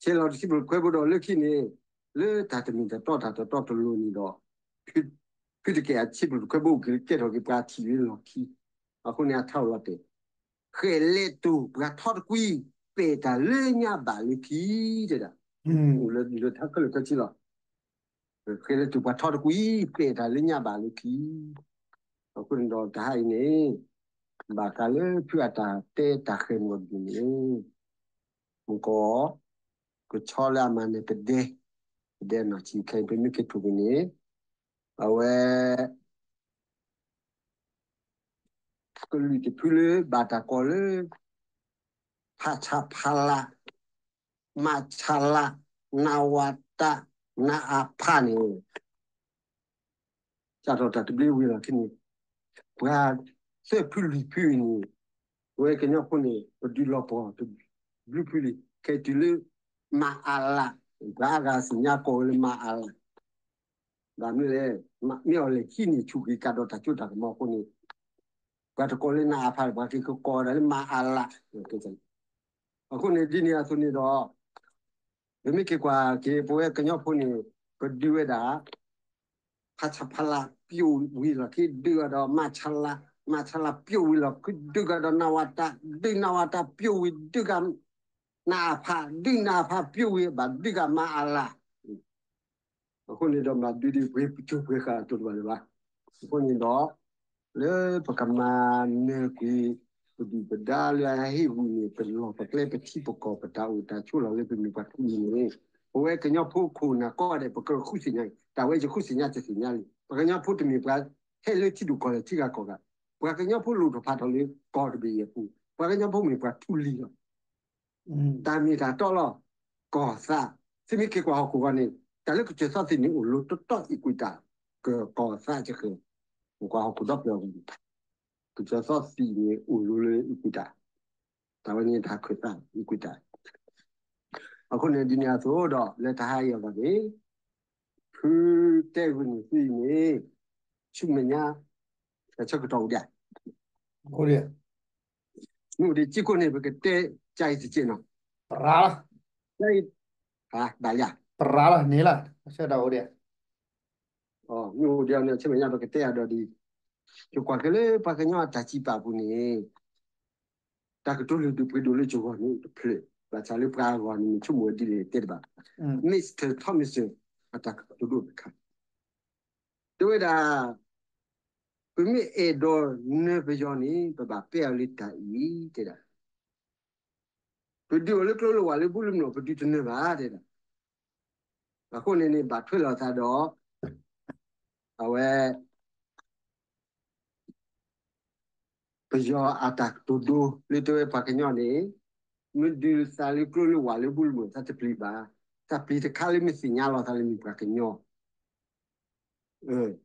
ဆဲးလီၤဆံးဘျိၣ်တခွဲဘိဒီးလၢခံန့ၣ် လၢတၢ်တမ့ၢ်တတီတၢ်တတီတလိၤန့ၣ်ဒီး ဖုတကဲးအဆံးဘျိၣ်တခွဲဘိအိၣ်က့ၤလၢကဲထီၣ်က့ၤပှၤထံၣ်လၢလီၢ်ခံ, အဃိန့ၣ်အထါအိၣ်လီၤတဲာ်, ဃဲးလဲၤတိၢ်ပှၤထီတကွံ ပဲာ်တၢ်လၢညါဘၣ်လၢခံ, တဲဒၣ်, အိၣ်လၢဒ်လၢထါခဲလၢာ်ခဲဆ့လီၤ. ဃဲးလဲၤတိၢ်ပှၤထီတကွံ ပဲာ်တၢ်လၢညါဘၣ်လၢခံ, အဃိန့ၣ်ဒီးတဟါအံၤန့ၣ် ဘၣ်ဃးလၢဖုအတၢ်တဲတၢ်ဃဲၤမုၢ်ဂီၢ်န့ၣ် မုၢ်ကီၢ် ကဆီလၢအမၤနၢၤပဒဲ, ပဒဲနီၢ်ဆံးခဲအံၤ ပမ့ၢ်က့ၤထိၣ်က့ၤန့ၣ် အဝဲ ကလုာ်တဖုလၢဘၣ်တၢ်ကိးလၢ ဖးဆါဖါလါ, မးဆါလါ, နဝတ, နအဖန့ၣ် စးထီၣ်တၢ်တဘျုးဝံၤလီၢ်ခံန့ၣ် ပှၤသၢဖုလွံၢ်ဖုအံၤန့ၣ် ပဝဲကညီဖိန့ၣ် ပဒုးလီၤပှီၢ်တဘျုးဖုလံ. ခဲအံၤတုၤလၢ မၤအလး, ပှၤအါဂၤသ့ၣ်ညါကိးဝဲလၢမၤအလး, ဘၣ်မနုၤလဲၣ်, မ့ၢ်အီၤလဲၤဟံးန့ၢ်ဆူၣ်က့ၤကးဒီးတၢ်စိတၢ်ကမီၤအဃိန့ၣ် ပှၤတကိးလၢနအဖ ပှၤက့ၤကကိးဝဲဒၣ်လၢမၤအလး. အဃိန့ၣ်ဒ်န့ၣ်အသိးန့ၣ်ဒီး ပမ့ၢ်က့ၤကွၢ်က့ၤ ပဝဲကညီဖိန့ၣ် ပဒုးဝဲဒၣ် ဖးဆါဖါလါ ပျိာ်ဝံၤလီၢ်ခံ ဒုးကဒီးမးဆါလါ, မးဆါလါ ပျိာ်ဝံၤလီၢ်ခံ ဒုးကဒီးနဝတ, ဒုးနဝတပျိာ်ဝံၤ ဒုးက နအဖ, ဒုးနအဖ ပျိာ်ဝံၤဘၣ် ဒုးကမၤအလး. အဃိန့ၣ်ဒီး မၤဒုးဒုးပှ့ၤကၠိပှ့ၤဃာ်အတိၢ်တဘၣ်လၢၤဘၣ်. အဃိန့ၣ်ဒီး လၢပကမၤနၢၤကွံာ် ပဒုၣ်ပဒါလၢအဟ့ၣ်ဂံၢ်န့ၣ် ပလီၢ်ပကျဲ ပထံပကီၢ် ပတၢ်အိၣ်တၢ်ဆိးလီၢ်လၢပမ့ၢ်ပှၤထူလံၤန့ၣ် ပဝဲကညီဖိခိၣ်နၢ်ကိးဂၤဒဲး ပကဃုသ့ၣ်ညါအံၤ တၢ်ဝဲယဃုသ့ၣ်ညါတသ့ၣ်ညါလံ. ပှၤကညီဖိတမ့ၢ်ပှၤဟဲလၢထံဒိၣ်ကီၢ်လဲၢ်ထံဂၤကီၢ်ဂၤ, ပှၤကညီဖိလိၣ်ထီၣ်ဖးထီၣ်လၢကီၢ်တဘ့ၣ်အံၤအပူၤ, ပှၤကညီဖိမ့ၢ်ပှၤထူလံၤလီၤ. တၢ်မ့ၢ်တၢ်တီလီၤ. ကီၢ်သး, သုမ့ၢ်က့ၤကွၢ်ဟီၣ်ခိၣ်ဂီၤန့ၣ် တၢ်လၢကစၢၢ်သီသ့ၣ်န့ၣ် အိၣ်လၢတတီ equator, ကီၢ်သးကဃဲၤ, ကွၢ်ဟီၣ်ခိၣ်ဒီဖျၢၣ်အဂီၢ်န့ၣ် ကစၢၢ်သီသ့ၣ်န့ၣ်အိၣ်လၢ equator, တၢ်ဝဲန့ၣ်တၢ်ခၢၣ်သး equator. အဃိန့ၣ်ဒ်န့ၣ်အသိးဒီး လၢတဟါအံၤအဂီၢ်န့ၣ် ဖုတဲဂုာ်န့ၢ်သုအံၤန့ၣ် ဆူမဲာ်ညါ တၢ်ဆၢကတီၢ်အိၣ်ဒံးဧါ. မ့ၢ်အိၣ်ဒံး ကံၢ်ခိၣ်န့ၣ် ပကတဲကၢ်အံၤတက့ၢ်နီၤ. ပရၤလီၤ, ကၢ်အံၤ, ဘၣ်ယၤ, ပရၤလီၤန့ၣ်လီၤ, ဆၢကတီၢ်အိၣ်ဒံးဧါ. မ့ၢ်အိၣ်ဒံးန့ၣ် ဆူမဲာ်ညါပကတဲအဒိဒ်အံၤ, ယကွၢ်က့ၤလၢပှၤကညီအတၢ်စံးပာ်ပူၤန့ၣ် တၢ်ကတိၤလုၢ်ဒိၣ်ပှ့ၤဒိၣ်လၢယဂီၢ်န့ၣ်အိၣ်တဖျၢၣ်, ဘၣ်ဆၣ်လၢပှၤအဂီၢ်န့ၣ် မ့ၢ်ဆိကမိၣ်ဝဲဒ်လဲၣ်တဲတဘၣ်. Mister Thomas အတၢ်ကတိၤဒိတခါ တဲဝဲဒၣ်, ပမ့ၢ်အဲၣ်ဒိးနၢၤပယီၤန့ၣ် ပဘၣ်ပဲအီၤလၢတၢ်အံၤ တဲဒၣ်, ပဒုးအီၤလၢကျိလၢဝၣ်လၢဘူလၢမုၢ်နီၤ ပဒုးတနၢၤဘၣ် တဲဒၣ်. အဃိန့ၣ်န့ၣ် ဘၣ်ထွဲလိာ်သးဒီး အဝဲ ပယီၤအတၢ်ကတိၤဒိလၢတဲဝဲပှၤကညီန့ၣ် မ့ၢ်ဒုးသးလၢကျိလၢဝၣ်လၢဘူလၢမုၢ် သးတပျံၤဘၣ်, သးပျံၤတခါလၢမ့ၢ်သ့ၣ်ညါလီၤသးလၢမ့ၢ်ပှၤကညီ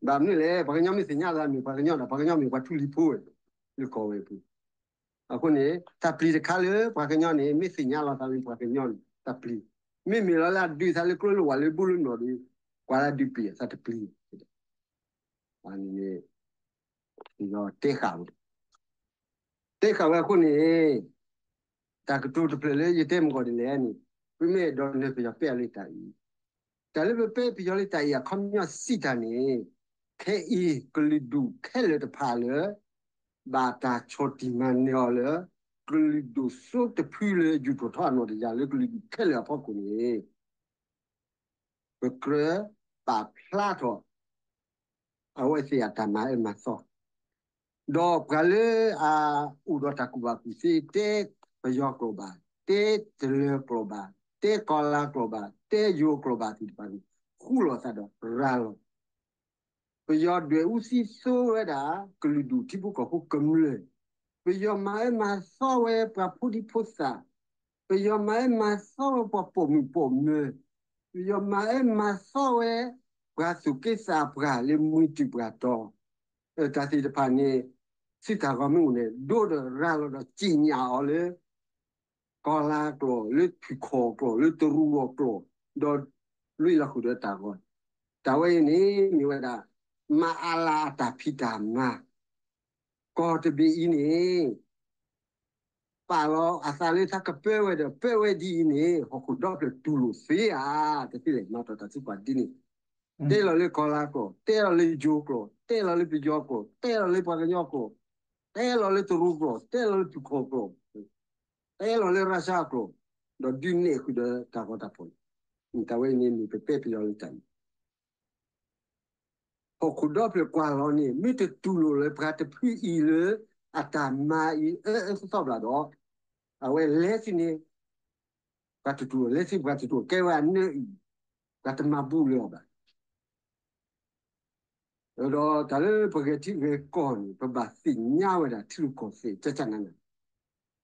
ဘၣ်မနုၤလဲၣ်, ပှၤကညီမ့ၢ်သ့ၣ်ညါလီၤသးမ့ၢ်ပှၤကညီဒီး ပှၤကညီမ့ၢ်ပှၤထူလံၤဖိဝဲ လၢကီၢ်ဝဲအပူၤ. အဃိန့ၣ် သးပျံၤတခါလၢပှၤကညီန့ၣ် မ့ၢ်သ့ၣ်ညါလီၤသးလၢပှၤကညီန့ၣ် သးပျံၤ, မ့မ့ၢ်လီၤလၢအဒုးသးလၢကျိလၢဝၣ်လၢဘူလၢမုၢ်နီၤဒီး ကွၢ်လၢအဒုးပျံၤ သးတပျံၤန့ၣ် ပယီၤတဲဃာ်ဝဲ, တဲဃာ်ဝဲအဃိန့ၣ် တၢ်ကတိၤတဖျၢၣ်လၢယတဲမုၢ်ဂီၤဒ်လဲၣ်န့ၣ်, ပမ့ၢ်အဲၣ်ဒိးနၢၤပယီၤပဲအီၤလၢတၢ်အံၤ, တၢ်လၢပပဲပယီၤလၢတၢ်အံၤ အခီပညီစံးတၢ်န့ၣ်, ခဲအံၤကလုာ်ဒူၣ်ခဲလၢာ်တဖၣ်လၢ ဘၣ်တၢ်ဆီၣ်တံၢ်မၤနၢၤအီၤလၢ ကလုာ်ဒူၣ်စိတဖုလၢယူၢ်ထီၣ်ထီအနီၢ်တယၢ်လၢကလုာ်ဒူၣ်ခဲလၢာ်အဖီခိၣ်န့ၣ် ပကြၢးပာ်ဖျါထီၣ် အဝဲသ့ၣ်အတၢ်မၤအၢမၤသီ, ဒီးပှၤလၢအအိၣ်ဒီးတၢ်ကူၣ်ဘၣ်ကူၣ်သ့ တဲပယီၤကျိာ်ဘၣ်, တဲတလၢၤကျိာ်ဘၣ်, တဲကီၤလၤကျိာ်ဘၣ်, တဲယိၤကျိာ်ဘၣ်သ့ၣ်တဖၣ်န့ၣ် ဃူလိာ်သးဒီးရၤလီၤ ပယီၤဒွဲၣ်အူစံသိဝဲဒၣ် ကလုာ်ဒူၣ်ထံဖိကီၢ်ဖိကမျၢၢ်, ပယီၤမၤအၢမၤသီဝဲပှၤဖိဒံဖိသၣ်, ပယီၤမၤအၢမၤသီဝဲပှၤပိာ်မုၣ်ပိာ်မၢၤ, ပယီၤမၤအၢမၤသီဝဲ ပှၤသူၣ်က့သးပှၢ်လၢမှံတုၤပှၤတီၤ, တၢ်သ့ၣ်တဖၣ်န့ၣ် သုတၢ်ဂီၤမ့ၢ်အိၣ်န့ၣ် ဒိဒီးရၤလီၤဒီးစံၣ်ညၣ်အီၤလၢ ကီၤလၤကျိာ်, လၢဖုၣ်ခီၣ်ကျိာ်, လၢတရူးအကျိာ်, ဒီးလွံၢ်လီၤဃုာ်ဒီးတၢ်ဂီၤ, တၢ်ဝဲအံၤန့ၣ် မ့ၢ်ဝဲဒၣ် မၤအးလၤအတၢ်ဖံးတၢ်မၤ, ကီၢ်တဘ့ၣ်အံၤန့ၣ် ပာ်လီၤအသးလၢသးကပၢဝဲဒီး ပၢဝဲဒ်အံၤန့ၣ် ဟီၣ်ခိၣ်ဒီဖျၢၣ်တူၢ်လိာ်သ့ဧါ, တသ့လဲၣ် မၤထီၣ်တၢ်သံကွၢ်ဒ်န့ၣ်, တဲလီၤလၢကီၤလၤကျိာ်, တဲလီၤလၢယိၤကျိာ်, တဲလီၤလၢပယီၤကျိာ်, တဲလီၤလၢပှၤကညီကျိာ်, တဲလီၤလၢတရူးကျိာ်, တဲလီၤလၢဖုၣ်ခီၣ်ကျိာ်, တဲလီၤလၢရၢၡါကျိာ်, ဒီးဒုးနဲၣ်ဃုာ်ဒီးတၢ်ဂီၤတၢ်ဖီၣ်န့ၣ်, တၢ်ဝဲအံၤန့ၣ်မ့ၢ်ပပဲပယီၤလၢတၢ်အံၤ ဟီၣ်ခိၣ်ဒီဖျၢၣ်ကွၢ်လီၤန့ၣ် မ့ၢ်တတူၢ်လိာ်လၢပှၤတဖုအံၤလၢ အတၢ်မၤအံၤအၢအၢသီသီဘၣ်ဒီး, အဝဲလဲၤသ့န့ၣ် ပှၤတတူၢ်လိာ်, လဲၤသ့ပှၤတတူၢ်လိာ်, ကဲဝဲအနၢအံၤ, ပှၤတမၤဘူးလၢၤအီၤဘၣ်. ဒီးတၢ်လၢပဂဲၤထံဂဲၤကီၢ်န့ၣ် ပဘၣ်သ့ၣ်ညါဝဲဒၣ်ထံရူၢ်ကီၢ်သဲး ကကနၤနၤ,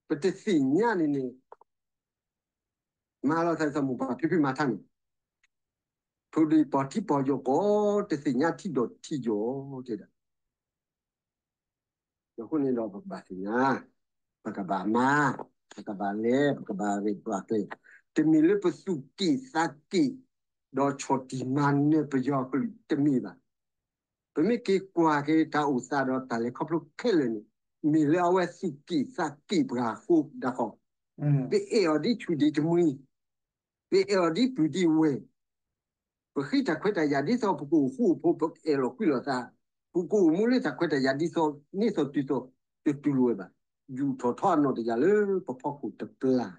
ပတသ့ၣ်ညါန့ၣ်န့ၣ် မၤလီၤသးဒ်သိးမိၢ်ပၢ်ဖံဖုမၤထါန့ၣ်, ဖိဒံပီၢ်ထံပီၢ်ယိာ်ကီး တသ့ၣ်ညါထံဒီးထံယိာ်တဲဒၣ်. အဃိန့ၣ်ဒီးပကဘၣ်သ့ၣ်ညါ, ပကဘၣ်မၤ, ပကဘၣ်လဲၤ, ပကဘၣ်ရဲၣ်ဘၣ်ကျဲၤ, တမ့ၢ်လၢပသူၣ်က့ၣ်သးက့ၣ် ဒီးဆီၣ်တံၢ်မၤနၢၤပယီၤကလုာ်တမ့ၢ်ဘၣ်. ပမ့ၢ်က့ၤကွၢ်က့ၤတၢ်အိၣ်သးဒီးတၢ်လဲၤခီဖျိခဲလၢာ်န့ၣ်, မ့ၢ်လၢအဝဲသူၣ်က့ၣ်သးက့ၣ်ပှၤအဃိဒၣ်ဃီ, ပအဲၣ်အီၤဒ်ဆူၣ်ဒ်တမှံၤ, ပအဲၣ်အီၤဒ်ပုၢ်ဒ်ဝဲၢ်, ပဃ့တၢ်ခွဲးတၢ်ယာ်ဒ်သိးပကအိၣ်ဃူအိၣ်ဖိး ပအဲၣ်လီၤကွံလီၤသး, ပကအိၣ်မူလၢတၢ်ခွဲးတၢ်ယာ်ဒ်သိးန့ၢ်သိးတုၤသိး တတူၢ်လိာ်ဝဲဘၣ်. ယူာ်ထီၣ်ထီအနီၢ်တယၢ်လၢပဖီခိၣ်တပျၢ်,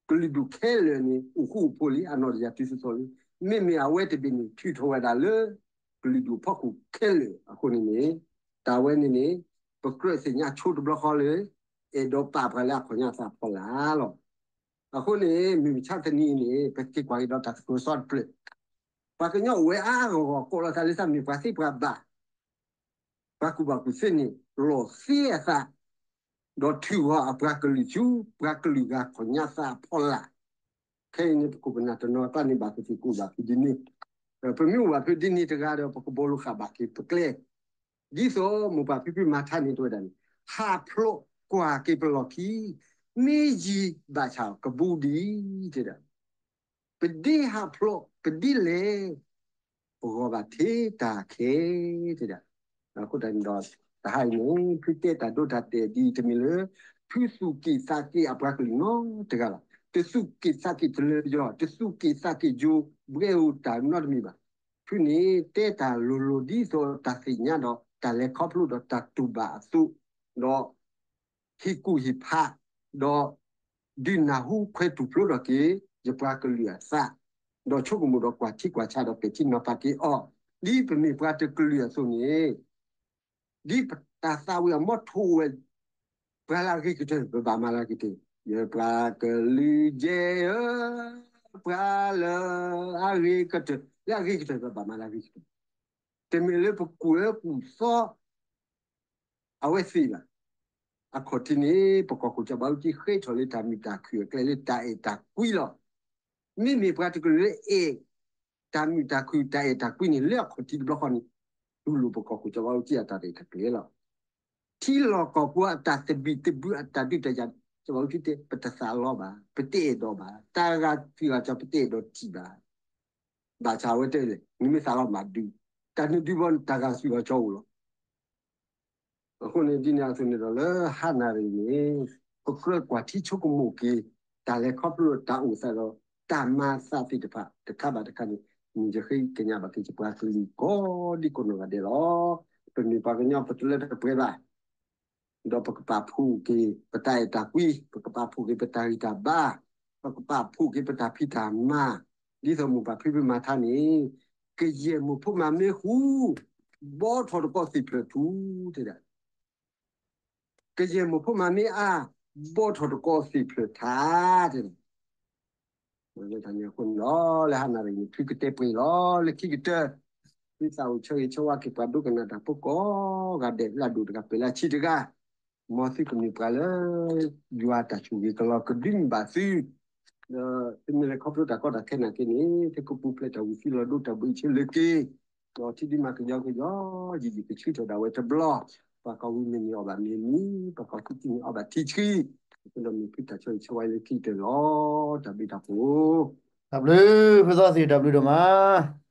ကလုာ်ဒူၣ်ခဲလၢာ်န့ၣ် အိၣ်ဃူအိၣ်ဖိးလံအနီၢ်တယၢ်တုၤသိးသိးလံ. မ့မ့ၢ်အဝဲတဘ့ၣ်န့ၣ် ထုးထီၣ်ဝဲဒၣ်လၢ ကလုာ်ဒူၣ်ဖီခိၣ်ခဲလၢာ်အဃိန့ၣ်န့ၣ်, တၢ်ဝဲန့ၣ်န့ၣ် ပကြၢးသ့ၣ်ညါဆိတဘျီဃီလၢ အဲၣ်ဒိးပာ်ပှၤလၢအခီၣ်ညါသးအဖီလာ်လီၤ. အဃိန့ၣ် မုၢ်မဆါတနံၤအံၤန့ၣ် ပက့ၤကွၢ်က့ၤဒီးတၢ်ကတိၤစီတဖျၢၣ်, ပှၤကညီအိၣ်ဝဲအါအါဂီၢ်ဂီၢ် ကိးလီၤသးလၢသးမ့ၢ်ပှၤသ့ပှၤဘၣ်, ပှၤကူၣ်ဘၣ်ကူၣ်သ့န့ၣ် လီၤသ့အသး, ဒီးထုးဂီၤအပှၤကလုာ်ဆူ ပှၤကလုာ်ဂၤခီၣ်ညါသးအဖီလာ်. ခဲအံၤန့ၣ် ပခိၣ်ပနၢ်တနီၤကျါန့ၣ် ဘၣ်သ့ၣ်သ့ၣ်ကအိၣ်ဘၣ်ဖဲဒ်န့ၣ်, ပမ့ၢ်အိၣ်ဘၣ်ဖဲဒ်န့ၣ်တဂၤဒီး ပကဘီလိာ်ဃာ်ဘၣ်က့ၤပကျဲ ဒ်သိးမိၢ်ပၢ်ဖံဖုမၤထါန့ၣ်တဲဝဲဒၣ်န့ၣ်, ဟးဖျိးကွၢ်က့ၤပလီၢ်ခံ, မ့ၢ်ယံၤဘၣ်ဆၣ်ကဘူးဒံးတဲဒၣ်, ပဒ့ဟးဖျိး ပဒ့လဲၤ ပဂီၢ်ဘၣ်ထဲတၢ်ခဲတဲဒၣ်. အဃိသတးန့ၣ်ဒီး တဟါအံၤန့ၣ် ဖုတဲတၢ်ဒိတၢ်တဲာ်ဒ်အံၤတမ့ၢ်လၢ ဖုသူၣ်က့ၣ်သးက့ၣ်အပှၤကလုာ်နီတဂၤဘၣ်, တသူၣ်က့ၣ်သးက့ၣ်တလၢပယီၤ, တသူၣ်က့ၣ်သးက့ၣ်ယိၤ ဘှဲအိၣ်တၢ်နီတမံၤဘၣ်. ဖုန့ၣ် တဲတၢ်လိၤလိၤဒ်သိးတၢ်သ့ၣ်ညါဒီးတၢ်လဲၤခီဖျိဒီးတၢ်တူၢ်ဘၣ်အသိး, ဒီး ဟ့ၣ်ကူၣ်ဟ့ၣ်ဖး, ဒီး ဒုးနၢ်ဟူခွဲးတူၢ်ဖျိထီၣ်က့ၤ ယပှၤကလုာ်အသး, ဒီးဆိကမိၣ်ဒီးကွၢ်ထံကွၢ်ဆးဒီးပဲာ်ထံနီၤဖးက့ၤအီၤ, ဒ်ပမ့ၢ်ပှၤတကလုာ်အသိးန့ၣ်, ဒ်တၢ်သးဝံၣ်အမီထိၣ်ဝဲ ပှၤလၢအဂ့ၤကတၢၢ် ပဘၣ်မၤလၢအဂ့ၤကတၢၢ်, ယပှၤကလုာ်ယဲၢ်ဧၢ, ပှၤလၢအဂ့ၤကတၢၢ် လၢအဂ့ၤကတၢၢ် ပဘၣ်မၤလၢအဂ့ၤကတၢၢ်, တမ့ၢ်လၢပကူၣ်အၢကူၣ်သီ အဝဲသ့ၣ်ဘၣ်. အခီၣ်ထံးန့ၣ် ပကီၢ်ခိၣ်စီၤဘးအူကၠံဃ့ထီၣ်လၢတၢ်မုာ်တၢ်ခုၣ်အကျဲလၢတၢ်အဲၣ်တၢ်ကွံလီၤ. မ့မ့ၢ်ပှၤတကလုာ်လၢအဲၣ် တၢ်မုာ်တၢ်ခုၣ်တၢ်အဲၣ်တၢ်ကွံန့ၣ် လၢအခီၣ်ထံးတဘျီဃီန့ၣ် တူၢ်လိာ်ပကီၢ်ခိၣ်စီၤဘးအူကၠံအတၢ်ရဲၣ်တၢ်ကျဲၤလီၤ. ထံလီၢ်ကီၢ်ပူၤအတၢ်သဘံၣ်သဘုၣ်အတၢ်ဒုးတၢ်ယၤ စီၤဘးအူကၠံတဲ ပတသးလီဘၣ်, ပတအဲၣ်ဒိးဘၣ်, တၢ်ဂၤသံဂၤကၠီ ပတအဲၣ်ဒိးထံၣ်ဘၣ်. ဘၣ်ဆၣ်အဝဲတဲလဲၣ် နမ့ၢ်သးလီဘၣ်ဒုး, တၢ်နဒုးဘၣ်န့ၣ် တၢ်ဂၤသံဂၤကၠီအိၣ်လီၤ. အဃိန့ၣ်ဒ်န့ၣ်အသိးန့ၣ်ဒီးလၢဟါနၤရံၣ်န့ၣ် ပကြၢးကွၢ်ထံဆိကမိၣ်က့ၤ တၢ်လဲၤခီဖျိတၢ်အိၣ်သးဒီး တၢ်မၤသးသ့ၣ်တဖၣ်တခါဘၣ်တခါန့ၣ် မ့ၢ်ယဃ့ကညးဘၣ်က့ၤယပှၤကလုာ်ကိးဒံကိးနီၢ်ဂၤဒဲးလီၤ. ပမ့ၢ်ပှၤကညီပတလၢတပှဲၤဘၣ် ဒီးပကပာ်ဖှိၣ်က့ၤပတၢ်အဲၣ်တၢ်ကွံ, ပကပာ်ဖှိၣ်က့ၤပတၢ်ဂံၢ်တၢ်ဘါ, ပကပာ်ဖှိၣ်က့ၤပတၢ်ဖံးတၢ်မၤ, ဒ်သိးမိၢ်ပၢ်ဖံဖုမၤထါန့ၣ်, ကယဲၢ်မိၢ်ဖိမၤမ့ၢ်ဃူ, ဘီထီၣ်တကီးသ့ၣ်ဖျၢၣ်ထူ, တဲဒၣ် ကယဲၢ်မိၢ်ဖိမၤမ့ၢ်အါ, ဘီထီၣ်တကီးသ့ၣ်ဖျၢၣ်ထါ, တဲဒၣ် လၢတၢ်န့ၣ်အဃိန့ၣ်လီၤ လၢဟါနၤရံၣ်န့ၣ် ဖုကတဲပှဲၤလီၤ လၢခံကတၢၢ်, သုသးအိၣ်ဆၢဂ့ၤဆၢဝါက့ၤပှၤဒိကနၣ်တၢ်ဖိကိးဂၤဒဲး လၢအဒိၣ်တဂၤပှဲၤလၢအဆံးတဂၤ, မ်သုကမ့ၢ်ပှၤလၢ ယွၤတၢ်ဆိၣ်ဂ့ၤကလီၤကဒုးန့ၢ်ဘၣ်သု, ဒီးသုမ့ၢ်လဲၤခီဖျိတၢ်ကီတၢ်ခဲနာ်က့န့ၣ် သုကပူၤဖျဲးတၢ်ဝံၤသံလီၤဒိတၢ်ဘှံးဆၢလၢက့ၤ, ဒီးထံဒုမၤကယီကယီ, ယံာ်ယံာ်ကဆှံထီၣ်ဒၣ်ဝဲတဘျီ, ပှၤကီၢ်ဝံၤမ့ၢ်န့ၢ်အီၣ်ဘၣ်မ့ၢ်မံ, ပှၤကီၢ်ခံထံၣ်န့ၢ်အီၣ်ဘၣ်ထံဆှံ, အဃိဒီးမ့ၢ်ဖုတၢ်ဆၢဂ့ၤဆၢဝါလၢခံကတၢၢ်လီၤ, တၢ်ဘျုးတၢ်ဖှိၣ်, တၢ်ဘျုး ဖုသီသ့ၣ် တၢ်ဘျုးဒိၣ်မး